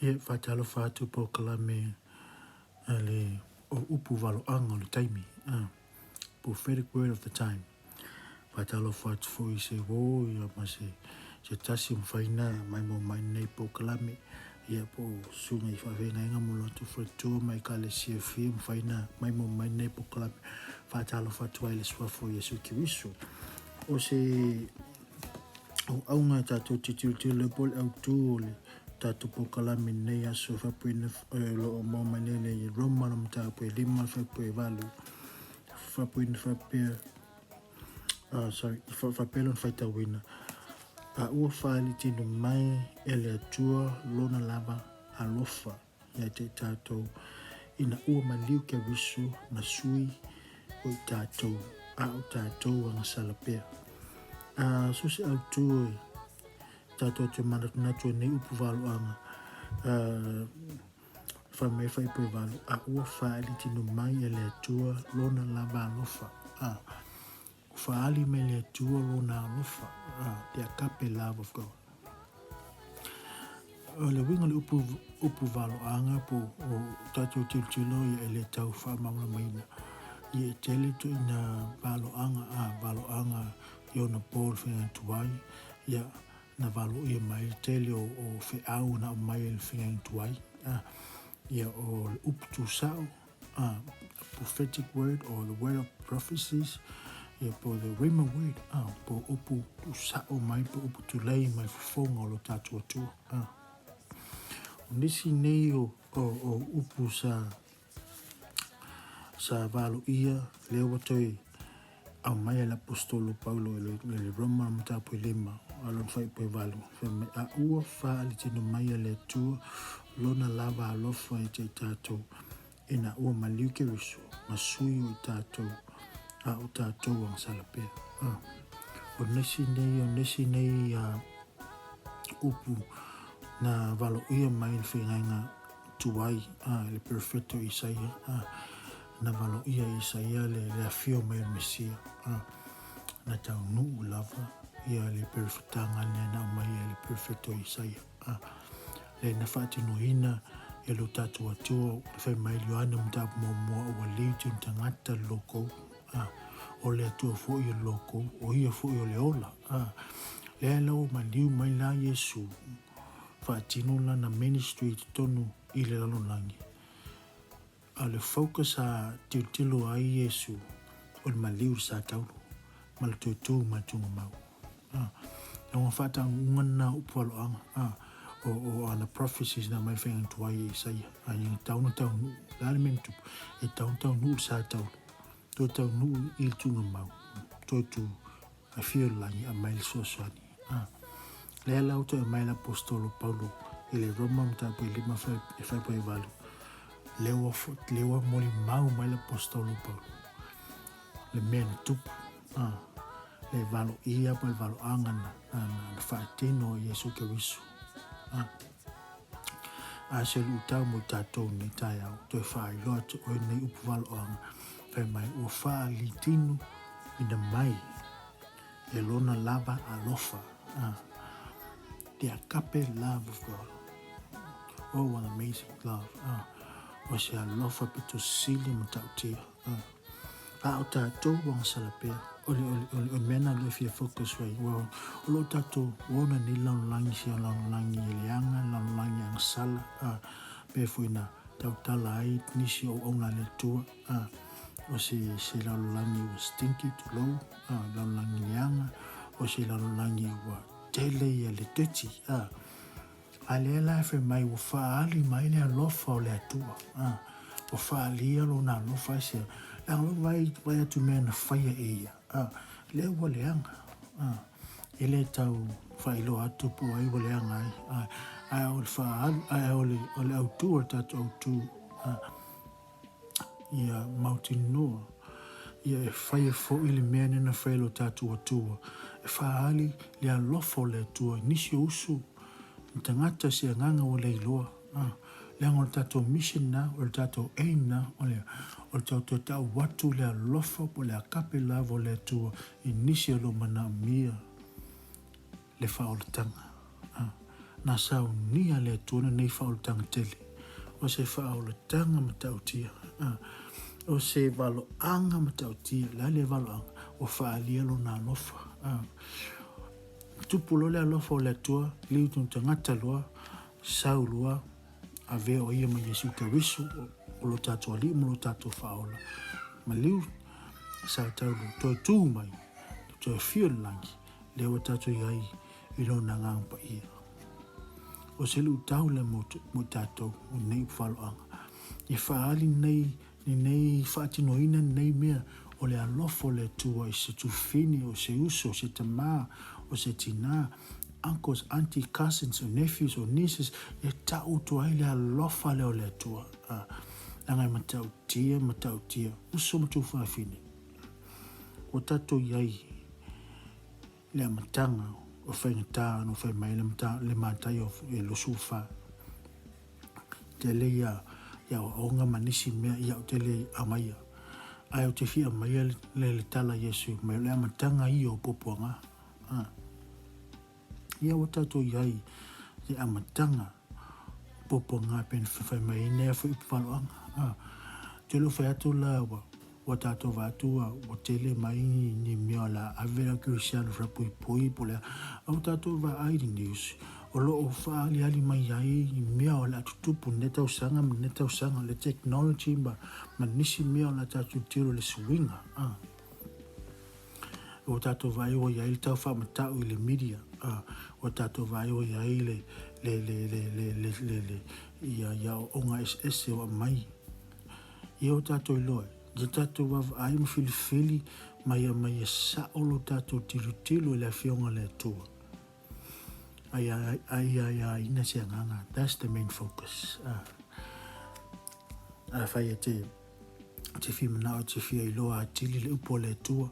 Ia, faatalofa atu polokalame a le o upu valoaga o le taimi, a, prophetic word of the time. Faatalofa atu foi i se uo ia ma se, se tasi o mafai na maimoa mai nei polokalame, ia po o susuga i faafeagaiga ma lo latou faletua ma ekalesia e fia mafai na maimoa mai nei polokalame. Faatalofa atu ai i le Suafa o Iesu Keriso. O se auauna e tatou te tilotilo ai po o le autu o le tatou polokalame i lenei aso e faapena o lo o maua mai nei le Roma le mataupu e 5 le fuaiupu e 8 faapena faapea uh, sorry faapea lona faitauina a ua faalitino mai e le Atua lona lava alofa ia te i tatou ina ua maliu Keriso na sui o i tatou a o tatou agasala pea. A so se autu e tatou te manatunatu e nei upu valoaga uh, fai mai fuaiupu e 8 a ua faalitino mai e le Atua lona lava alofa a ua faaali mai le Atua lona alofa a the agape love of God. O le uiga o le upu, upu valoaga po o tatou tilotilo ia e le tau faamalamalamaina. Ia e tele ituaiga valoaga a valoaga i ona po le faiga tuai, ia na valoia mai le tele o, o feau na aumai e le faiga tuai. A, ia o le upu tusao, a, prophetic word or the word of prophecies, ia po the rhema word, a, po upu tusao mai, po upu tulei mai fofoga o lo tatou Atua. A, o nisi nei o, o, o upu sa, sa valoia, lea ua toe aumai e le Aposetolo Paulo i le, i le Roma mataupu e 5, a lona fuaiupu e 8, fai mai, a ua faalitino mai e le Atua lona lava alofa ia te i tatou, ina ua maliu Keriso ma sui o i tatou, a o tatou agasala pea. A, o nisi nei, o nisi nei a, upu na valoia mai le feagaiga tuai a, le perofeta o Isaia, a, na valoia e Isaia le, le afio mai o le Mesia, a, na taunuu lava ia le perofetaga lea na aumai e le perofeta o Isaia, a, le na faatinoina e lo tatou Atua, le fai mai le Ioane mataupu muamua, ua liu tino tagata le lokou, a, o le Atua foi o le lokou, o ia foi o le ola, a, lea la ua maliu mai la Iesu, faatino lana ministry i totonu i le lalolagi. A o le focus sa tilotilo ai Iesu o le maliu sa taulu ma le toe tu mai le tugamau. A, leaga faataunuuga lena o upu aloaga, a, o, o ana prophecies na aumai le faiga tuai e Isaia. A ia tau na taunuu, le a le mea na tupu? E tau na taunuu le sa taulu, toe taunuu i le tugamau, toe tu Afio le lagi, aumai le fesoasoani. A. Lea la ua toe aumai le Aposetolo Paulo i le Roma mataupu e 5 e 4.8. Lea ua, lea ua molimau mai le Aposetolo Paulo le mea na tupu. A. Le valoia po le valoaga na, na, na, na faatino e Iesu Keriso. A. A se luʻutau mo i tatou nei taeao, toe faailoa atu oe nei upu valoaga, fai mai ua faalitinu ina mai e lona lava alofa. Ah, the agape love of God. Oh, what amazing love. Ah, o se alofa pito sili matautia. Ah, a o tatou ua gasala pea. O le, o le, o le, o le mea na lea fia focus ai. Ua, o lo o tatou ona nei lalolagi sia lalolagi e leaga, lalolagi agasala, ah, pe foi na tautala ai nisi o auauna a le Atua. A, o se, se lalolagi ua stinky, tulou, a, lalolagi leaga, o se lalolagi ua tele ia le dirty, a. A lea la e fai mai ua faaali mai le alofa o le Atua, a, ua faalia lona alofa aisea, leaga lou vaai, vaai atu i mea na faia e ia, a, lea ua leaga, a, e le tau faailoa atu po o ai ua leaga ai, a, ae o le faaalu, ae o le, o le autu o le tatou autu, a, Ia mautinoa, ia e faia foi le mea lea na fai e lo tatou Atua, e faaali le alofa o le Atua i nisi o uso, ni tagata se agaga ua le iloa. A, leaga o le tatou mission na, o le tatou aim na, o le, o le tau toe tau atu le alofa po o le agape lava o le Atua i nisi o lo o manaomia le faaolataga. A, Na saunia le Atua lenei faaolataga tele, o se faaolataga matautia, o se valoaga matautia. O le a le valoaga? Ua faaalia Lona alofa. Tupu loa le alofa o le Atua, liu tonu tagata loa, sau loa, avea o ia ma Iesu Keriso, o lo tatou Alii ma lo tatou Faaola. Maliu sa tau toe tu mai, toe afio i le lagi, lea ua tatou i ai i Lona Agaga Paia. O se luitau lea mo, mo i tatou, o lenei faaaloaga. E faaali nei, lenei faatinoina lenei mea o le alofa o le Atua i se tufine, o se uso, o se tamā, o se tinā, uncles, auntie, cousins, o nephews, o nieces, e taoto ai le alofa lea o le Atua. Leaga e matautia, matautia, uso ma tuafafine. Ua tatou i ai le amataga o faigata ona fai mai le Mataio e 24. Tele ia aoaoga ma nisi mea ia ou te le aumaia. Ae ou te fia aumaia le tala a Iesu mai o le amataga ia o puapuaga. Ia ua tatou i ai le amataga puapuaga pe na fai mai ai nea foi upu faaaloaga. Te le o fai atu la ua Ua tatou vaai atu ua tele mai ni mea o le a ave le kerisiano faapuipui po o le a. A ua tatou vaai i le news, o lo o faaaliali mai ai mea o le a tutupu i lenei tausaga ma lenei tausaga, le technology ma nisi mea o le a tatou tilotilo i le suiga. Ua tatou vaai ua i ai le tau faamatau i le media, ua tatou vaai ua i ai le ia aoaoga eseese ua aumai. Ia o tatou iloa, ia tatou vaavaai ma filifili ma ia mai e sao lo tatou tilotilo i le Afioga a le Atua. A ia aiaina se agaga. That's the main focus. Afai e te, te fia manao, te fia iloa atili le upu a le Atua,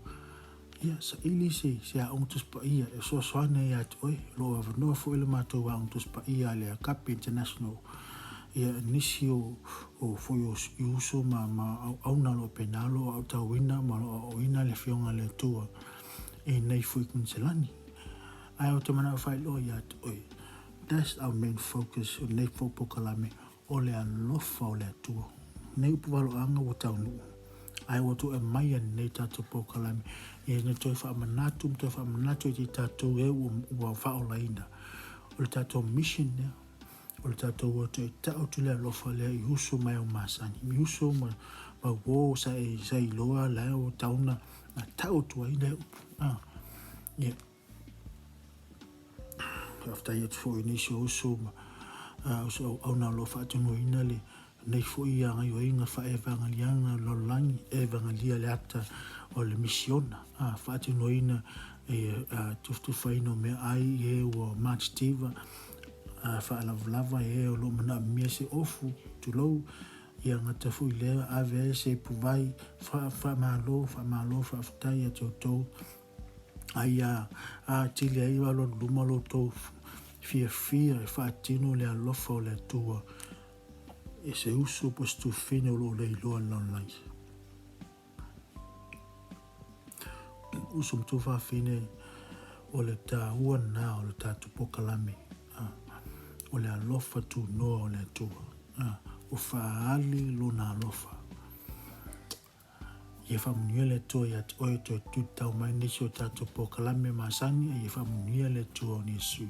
ia, saili se, se Aoga Tusi Paia e fesoasoani ai ia te oe. O lo o avanoa foi le matou Aoga Tusi Paia a le Agape International. Ia, nisi o, o foi o uso ma, ma auauna o lo o pena o lo o aotauina ma o lo o aoaoina le Afioga a le Atua i nei foi Kuniselani. Ae ou te manao faailoa ia te oe, that's our main focus o lenei foi polokalame, O le alofa o le Atua. Nei upu valoaga ua taunuu, ae ua toe aumaia lenei tatou polokalame ina toe faamanatu ma toe faamanatu i tatou e ua faaolaina. O le tatou mission lea, o le tatou ua toe taoto le alofa lea i uso ma e masani, i uso ma uo sa e sa iloa la ua tatau ona taoto ai lea upu. Yeah. Faafetai atu foi i nisi o uso ma uso auauna o lo o faatinoina lenei foi gaoioiga faa-evangeliaga lalolagi, evangelia le ata o le misiona, faatinoina e tufatufaina o meaai i e ua matitiva, faalavalava e o lo o manaomia se ofu, tulou, ia gata foi lea ave ai se ipuvai, faamalo, faamalo, faafetai ia te outou. A ia atili ai alualu luma lo outou fiafia e faatino le alofa o le Atua i se uso po o se tufine o lo o le iloa i le lalolagi. Uso ma tuafafine, o le taua lena o le tatou polokalame, o le alofa tunoa o le Atua, ua faaali Lona alofa. Ia faamanuia le Atua ia te oe toe tutau mai nisi o tatou polokalame masani a ia faamanuia le Atua o Iesu.